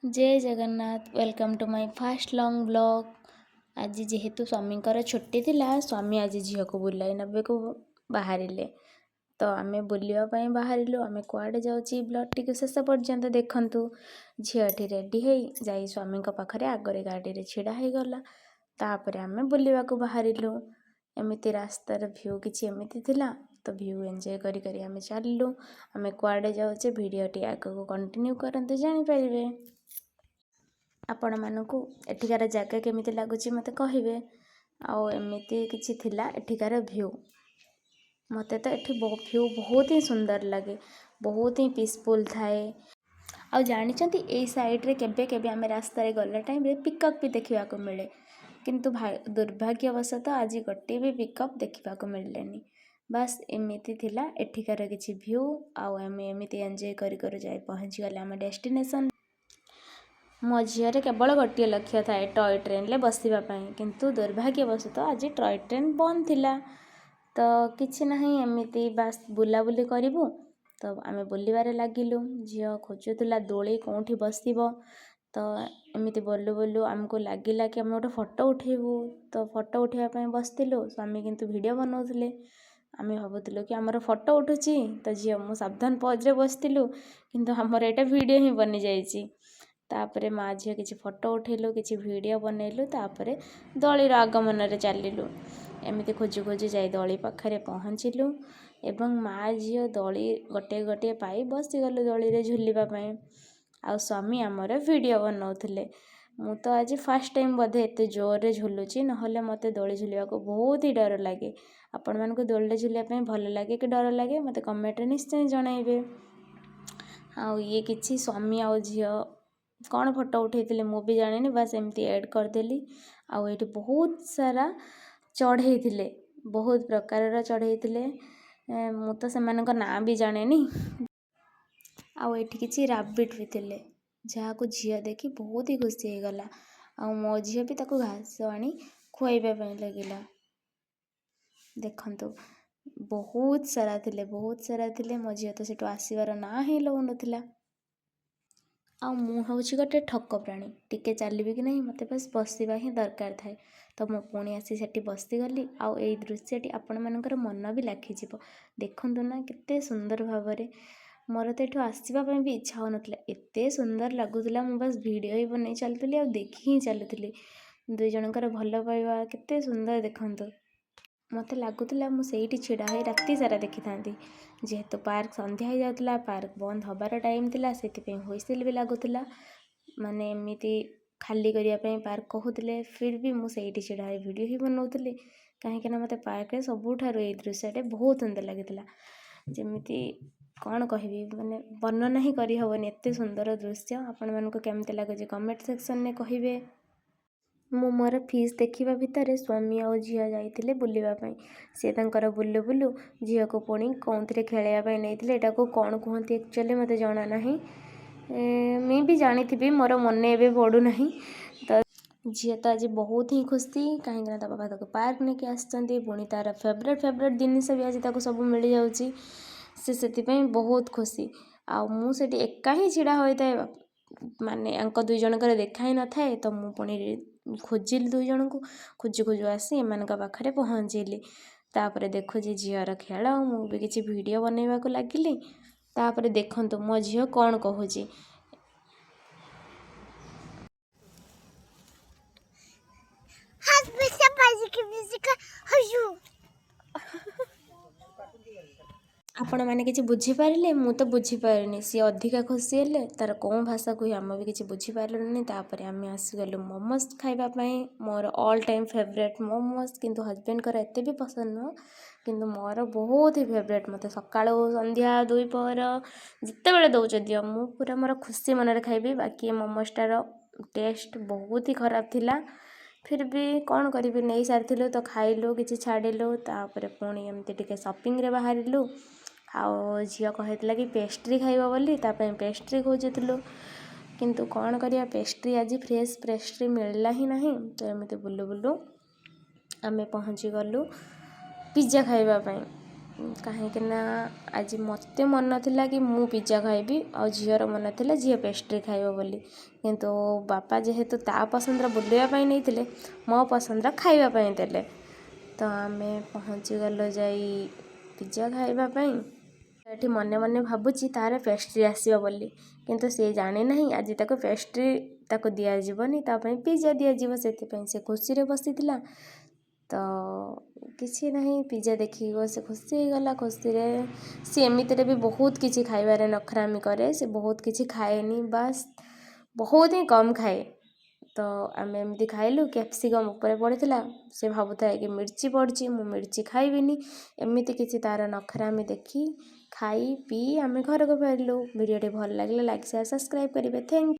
Jay Jagannath. Welcome to my first long vlog. ଆଜି ଯେହେତୁ ସ୍ୱାମୀଙ୍କର ଛୁଟି ଥିଲା, ସ୍ୱାମୀ ଆଜି ଝିଅକୁ ବୁଲାଇ ନେବାକୁ ବାହାରିଲେ, ତ ଆମେ ବୁଲିବା ପାଇଁ ବାହାରିଲୁ। ଆମେ କୁଆଡ଼େ ଯାଉଛି, ବ୍ଲଗ୍ଟିକୁ ଶେଷ ପର୍ଯ୍ୟନ୍ତ ଦେଖନ୍ତୁ। ଝିଅଟି ରେଡ଼ି ହେଇ ଯାଇ ସ୍ୱାମୀଙ୍କ ପାଖରେ ଆଗରେ ଗାଡ଼ିରେ ଛିଡ଼ା ହେଇଗଲା। ତାପରେ ଆମେ ବୁଲିବାକୁ ବାହାରିଲୁ। ଏମିତି ରାସ୍ତାର ଭ୍ୟୁ କିଛି ଏମିତି ଥିଲା, ତ ଭ୍ୟୁ ଏନ୍ଜୟ କରି କରି ଆମେ ଚାଲିଲୁ। ଆମେ କୁଆଡ଼େ ଯାଉଛେ, ଭିଡ଼ିଓଟି ଆଗକୁ କଣ୍ଟିନ୍ୟୁ କରନ୍ତୁ, ଜାଣିପାରିବେ। ଆପଣମାନଙ୍କୁ ଏଠିକାର ଜାଗା କେମିତି ଲାଗୁଛି, ମୋତେ କହିବେ। ଆଉ ଏମିତି କିଛି ଥିଲା ଏଠିକାର ଭ୍ୟୁ। ମୋତେ ତ ଏଠି ଭ୍ୟୁ ବହୁତ ହିଁ ସୁନ୍ଦର ଲାଗେ, ବହୁତ ହିଁ ପିସଫୁଲ୍ ଥାଏ। ଆଉ ଜାଣିଛନ୍ତି, ଏଇ ସାଇଡ଼୍ରେ କେବେ କେବେ ଆମେ ରାସ୍ତାରେ ଗଲା ଟାଇମ୍ରେ ପିକକ୍ ବି ଦେଖିବାକୁ ମିଳେ। କିନ୍ତୁ ଦୁର୍ଭାଗ୍ୟବଶତଃ ଆଜି ଗୋଟିଏ ବି ପିକକ୍ ଦେଖିବାକୁ ମିଳିଲେନି। ବାସ୍, ଏମିତି ଥିଲା ଏଠିକାର କିଛି ଭ୍ୟୁ। ଆଉ ଆମେ ଏମିତି ଏନ୍ଜୟ କରି କରି ଯାଇ ପହଞ୍ଚିଗଲେ ଆମ ଡେଷ୍ଟିନେସନ୍। ମୋ ଝିଅର କେବଳ ଗୋଟିଏ ଲକ୍ଷ୍ୟ ଥାଏ, ଟୟ ଟ୍ରେନ୍ରେ ବସିବା ପାଇଁ। କିନ୍ତୁ ଦୁର୍ଭାଗ୍ୟବଶତଃ ଆଜି ଟୟ ଟ୍ରେନ୍ ବନ୍ଦ ଥିଲା। ତ କିଛି ନାହିଁ, ଏମିତି ବାସ୍ ବୁଲାବୁଲି କରିବୁ, ତ ଆମେ ବୁଲିବାରେ ଲାଗିଲୁ। ଝିଅ ଖୋଜୁଥିଲା ଦୋଳି କେଉଁଠି ବସିବ। ତ ଏମିତି ବୁଲୁ ବୁଲୁ ଆମକୁ ଲାଗିଲା କି ଆମେ ଗୋଟେ ଫଟୋ ଉଠେଇବୁ, ତ ଫଟୋ ଉଠେଇବା ପାଇଁ ବସିଥିଲୁ। ସ୍ୱାମୀ କିନ୍ତୁ ଭିଡ଼ିଓ ବନାଉଥିଲେ। ଆମେ ଭାବୁଥିଲୁ କି ଆମର ଫଟୋ ଉଠୁଛି, ତ ଝିଅ ମୁଁ ସାବଧାନ ପଜ୍ରେ ବସିଥିଲୁ, କିନ୍ତୁ ଆମର ଏଇଟା ଭିଡ଼ିଓ ହିଁ ବନିଯାଇଛି। ତାପରେ ମା ଝିଅ କିଛି ଫଟୋ ଉଠେଇଲୁ, କିଛି ଭିଡ଼ିଓ ବନେଇଲୁ। ତାପରେ ଦୋଳିର ଆଗମନରେ ଚାଲିଲୁ। ଏମିତି ଖୋଜୁ ଖୋଜୁ ଯାଇ ଦୋଳି ପାଖରେ ପହଞ୍ଚିଲୁ ଏବଂ ମା ଝିଅ ଦୋଳି ଗୋଟିଏ ଗୋଟିଏ ପାଇ ବସିଗଲୁ ଦୋଳିରେ ଝୁଲିବା ପାଇଁ। ଆଉ ସ୍ୱାମୀ ଆମର ଭିଡ଼ିଓ ବନାଉଥିଲେ। ମୁଁ ତ ଆଜି ଫାର୍ଷ୍ଟ ଟାଇମ୍ ବୋଧେ ଏତେ ଜୋରରେ ଝୁଲୁଛି, ନହେଲେ ମୋତେ ଦୋଳି ଝୁଲିବାକୁ ବହୁତ ହି ଡର ଲାଗେ। ଆପଣମାନଙ୍କୁ ଦୋଳିରେ ଝୁଲିବା ପାଇଁ ଭଲ ଲାଗେ କି ଡର ଲାଗେ, ମୋତେ କମେଣ୍ଟରେ ନିଶ୍ଚୟ ଜଣାଇବେ। ଆଉ ଇଏ କିଛି ସ୍ୱାମୀ ଆଉ ଝିଅ କ'ଣ ଫଟୋ ଉଠେଇଥିଲେ, ମୁଁ ବି ଜାଣିନି, ବାସ୍ ଏମିତି ଏଡ଼୍ କରିଦେଲି। ଆଉ ଏଇଠି ବହୁତ ସାରା ଚଢ଼େଇ ଥିଲେ, ବହୁତ ପ୍ରକାରର ଚଢ଼େଇ ଥିଲେ। ମୁଁ ତ ସେମାନଙ୍କ ନାଁ ବି ଜାଣେନି। ଆଉ ଏଇଠି କିଛି ରାବିଟ୍ ବି ଥିଲେ, ଯାହାକୁ ଝିଅ ଦେଖି ବହୁତ ହି ଖୁସି ହେଇଗଲା। ଆଉ ମୋ ଝିଅ ବି ତାକୁ ଘାସ ଆଣି ଖୁଆଇବା ପାଇଁ ଲାଗିଲା। ଦେଖନ୍ତୁ, ବହୁତ ସାରା ଥିଲେ, ବହୁତ ସାରା ଥିଲେ। ମୋ ଝିଅ ତ ସେଠୁ ଆସିବାର ନାଁ ହିଁ ଲଉନଥିଲା। ଆଉ ମୁଁ ହେଉଛି ଗୋଟେ ଠକ ପ୍ରାଣୀ। ଟିକେ ଚାଲିବି କି ନାହିଁ, ମୋତେ ବାସ୍ ବସିବା ହିଁ ଦରକାର ଥାଏ। ତ ମୁଁ ପୁଣି ଆସି ସେଠି ବସିଗଲି। ଆଉ ଏଇ ଦୃଶ୍ୟଟି ଆପଣମାନଙ୍କର ମନ ବି ଲାଖିଯିବ। ଦେଖନ୍ତୁ ନା, କେତେ ସୁନ୍ଦର ଭାବରେ। ମୋର ତ ଏଠୁ ଆସିବା ପାଇଁ ବି ଇଚ୍ଛା ହେଉନଥିଲା, ଏତେ ସୁନ୍ଦର ଲାଗୁଥିଲା। ମୁଁ ବାସ୍ ଭିଡ଼ିଓ ହିଁ ବନେଇ ଚାଲୁଥିଲି ଆଉ ଦେଖି ହିଁ ଚାଲୁଥିଲି। ଦୁଇ ଜଣଙ୍କର ଭଲ ପାଇବା କେତେ ସୁନ୍ଦର, ଦେଖନ୍ତୁ। ମୋତେ ଲାଗୁଥିଲା ମୁଁ ସେଇଠି ଛିଡ଼ା ହୋଇ ରାତି ସାରା ଦେଖିଥାନ୍ତି। ଯେହେତୁ ପାର୍କ ସନ୍ଧ୍ୟା ହେଇଯାଉଥିଲା, ପାର୍କ ବନ୍ଦ ହେବାର ଟାଇମ୍ ଥିଲା, ସେଥିପାଇଁ ହୁଇସିଲ୍ ବି ଲାଗୁଥିଲା, ମାନେ ଏମିତି ଖାଲି କରିବା ପାଇଁ ପାର୍କ କହୁଥିଲେ। ଫିର୍ ବି ମୁଁ ସେଇଠି ଛିଡ଼ା ହୋଇ ଭିଡ଼ିଓ ହିଁ ବନାଉଥିଲି, କାହିଁକିନା ମୋତେ ପାର୍କରେ ସବୁଠାରୁ ଏଇ ଦୃଶ୍ୟଟା ବହୁତ ସୁନ୍ଦର ଲାଗିଥିଲା। ଯେମିତି କ'ଣ କହିବି, ମାନେ ବର୍ଣ୍ଣନା ହିଁ କରିହେବନି, ଏତେ ସୁନ୍ଦର ଦୃଶ୍ୟ। ଆପଣମାନଙ୍କୁ କେମିତି ଲାଗୁଛି, କମେଣ୍ଟ ସେକ୍ସନରେ କହିବେ। ମୁଁ ମୋର ଫିସ୍ ଦେଖିବା ଭିତରେ ସ୍ୱାମୀ ଆଉ ଝିଅ ଯାଇଥିଲେ ବୁଲିବା ପାଇଁ। ସେ ତାଙ୍କର ବୁଲୁ ବୁଲୁ ଝିଅକୁ ପୁଣି କେଉଁଥିରେ ଖେଳିବା ପାଇଁ ନେଇଥିଲେ। ଏଇଟାକୁ କ'ଣ କୁହନ୍ତି ଆକ୍ଚୁଆଲି ମୋତେ ଜଣା ନାହିଁ। ମୁଁ ବି ଜାଣିଥିବି, ମୋର ମନେ ଏବେ ପଡ଼ୁନାହିଁ। ତ ଝିଅ ତ ଆଜି ବହୁତ ହିଁ ଖୁସି, କାହିଁକିନା ତା ବାବା ତାକୁ ପାର୍କ ନେଇକି ଆସିଛନ୍ତି। ପୁଣି ତା'ର ଫେଭରେଟ୍ ଫେଭରେଟ୍ ଜିନିଷ ବି ଆଜି ତାକୁ ସବୁ ମିଳିଯାଉଛି। ସେ ସେଥିପାଇଁ ବହୁତ ଖୁସି। ଆଉ ମୁଁ ସେଠି ଏକା ହିଁ ଛିଡ଼ା ହୋଇଥାଏ, ମାନେ ୟାଙ୍କ ଦୁଇ ଜଣଙ୍କର ଦେଖା ହିଁ ନଥାଏ। ତ ମୁଁ ପୁଣି ଖୋଜିଲି ଦୁଇ ଜଣଙ୍କୁ, ଖୋଜୁ ଖୋଜୁ ଆସି ଏମାନଙ୍କ ପାଖରେ ପହଞ୍ଚିଲି। ତାପରେ ଦେଖୁଛି ଝିଅର ଖେଳ, ମୁଁ ବି କିଛି ଭିଡ଼ିଓ ବନେଇବାକୁ ଲାଗିଲି। ତାପରେ ଦେଖନ୍ତୁ ମୋ ଝିଅ କ'ଣ କହୁଛି। ହଜୁ। ଆପଣମାନେ କିଛି ବୁଝିପାରିଲେ? ମୁଁ ତ ବୁଝିପାରିନି। ସିଏ ଅଧିକା ଖୁସି ହେଲେ, ତା'ର କେଉଁ ଭାଷା କୁହେ, ଆମେ ବି କିଛି ବୁଝିପାରିଲୁନି। ତାପରେ ଆମେ ଆସିଗଲୁ ମୋମୋସ୍ ଖାଇବା ପାଇଁ। ମୋର ଅଲ୍ ଟାଇମ୍ ଫେଭରେଟ୍ ମୋମୋସ୍, କିନ୍ତୁ ହଜବେଣ୍ଡଙ୍କର ଏତେ ବି ପସନ୍ଦ ନୁହଁ, କିନ୍ତୁ ମୋର ବହୁତ ହି ଫେଭରେଟ୍। ମୋତେ ସକାଳୁ, ସନ୍ଧ୍ୟା, ଦୁଇ ପହର ଯେତେବେଳେ ଦେଉଛ ଦିଅ, ମୁଁ ପୁରା ମୋର ଖୁସି ମନରେ ଖାଇବି। ବାକି ମୋମୋସଟାର ଟେଷ୍ଟ ବହୁତ ହି ଖରାପ ଥିଲା। ଫିର୍ ବି କ'ଣ କରିବି, ନେଇସାରିଥିଲୁ ତ ଖାଇଲୁ, କିଛି ଛାଡ଼ିଲୁ। ତାପରେ ପୁଣି ଏମିତି ଟିକେ ସପିଂରେ ବାହାରିଲୁ। ଆଉ ଝିଅ କହିଥିଲା କି ପେଷ୍ଟ୍ରି ଖାଇବ ବୋଲି, ତା ପାଇଁ ପେଷ୍ଟ୍ରି ଖୋଜୁଥିଲୁ। କିନ୍ତୁ କ'ଣ କରିବା, ପେଷ୍ଟ୍ରି ଆଜି ଫ୍ରେଶ୍ ପେଷ୍ଟ୍ରି ମିଳିଲା ହିଁ ନାହିଁ। ତ ଏମିତି ବୁଲୁ ବୁଲୁ ଆମେ ପହଞ୍ଚିଗଲୁ ପିଜ୍ଜା ଖାଇବା ପାଇଁ। କାହିଁକିନା ଆଜି ମୋତେ ମନ ଥିଲା କି ମୁଁ ପିଜ୍ଜା ଖାଇବି ଆଉ ଝିଅର ମନ ଥିଲା ଝିଅ ପେଷ୍ଟ୍ରି ଖାଇବ ବୋଲି। କିନ୍ତୁ ବାପା ଯେହେତୁ ତା ପସନ୍ଦର ବୁଲିବା ପାଇଁ ନେଇଥିଲେ, ମୋ ପସନ୍ଦର ଖାଇବା ପାଇଁ ଦେଲେ। ତ ଆମେ ପହଞ୍ଚିଗଲୁ ଯାଇ ପିଜ୍ଜା ଖାଇବା ପାଇଁ। ଏଠି ମନେ ମନେ ଭାବୁଛି ତାର ପେଷ୍ଟ୍ରି ଆସିବ ବୋଲି, କିନ୍ତୁ ସେ ଜାଣିନାହିଁ ଆଜି ତାକୁ ପେଷ୍ଟ୍ରି ତାକୁ ଦିଆଯିବନି, ତା ପାଇଁ ପିଜ୍ଜା ଦିଆଯିବ। ସେଥିପାଇଁ ସେ ଖୁସିରେ ବସିଥିଲା। ତ କିଛି ନାହିଁ, ପିଜ୍ଜା ଦେଖିକି ସେ ଖୁସି ହେଇଗଲା ଖୁସିରେ। ସିଏ ଏମିତିରେ ବି ବହୁତ କିଛି ଖାଇବାରେ ନଖରାମି କରେ। ସେ ବହୁତ କିଛି ଖାଏନି, ବାସ୍ ବହୁତ ହିଁ କମ୍ ଖାଏ। ତ ଆମେ ଏମିତି ଖାଇଲୁ। କ୍ୟାପ୍ସିକମ୍ ଉପରେ ପଡ଼ିଥିଲା, ସେ ଭାବୁଥାଏ କି ମିର୍ଚି ପଡ଼ିଛି, ମୁଁ ମିର୍ଚି ଖାଇବିନି। ଏମିତି କିଛି ତାର ନଖରାମି ଦେଖି ଖାଇ ପିଇ ଆମେ ଘରକୁ ଫେରିଲୁ। ଭିଡ଼ିଓଟି ଭଲ ଲାଗିଲେ ଲାଇକ୍, ସେୟାର, ସବସ୍କ୍ରାଇବ୍ କରିବେ। Thank.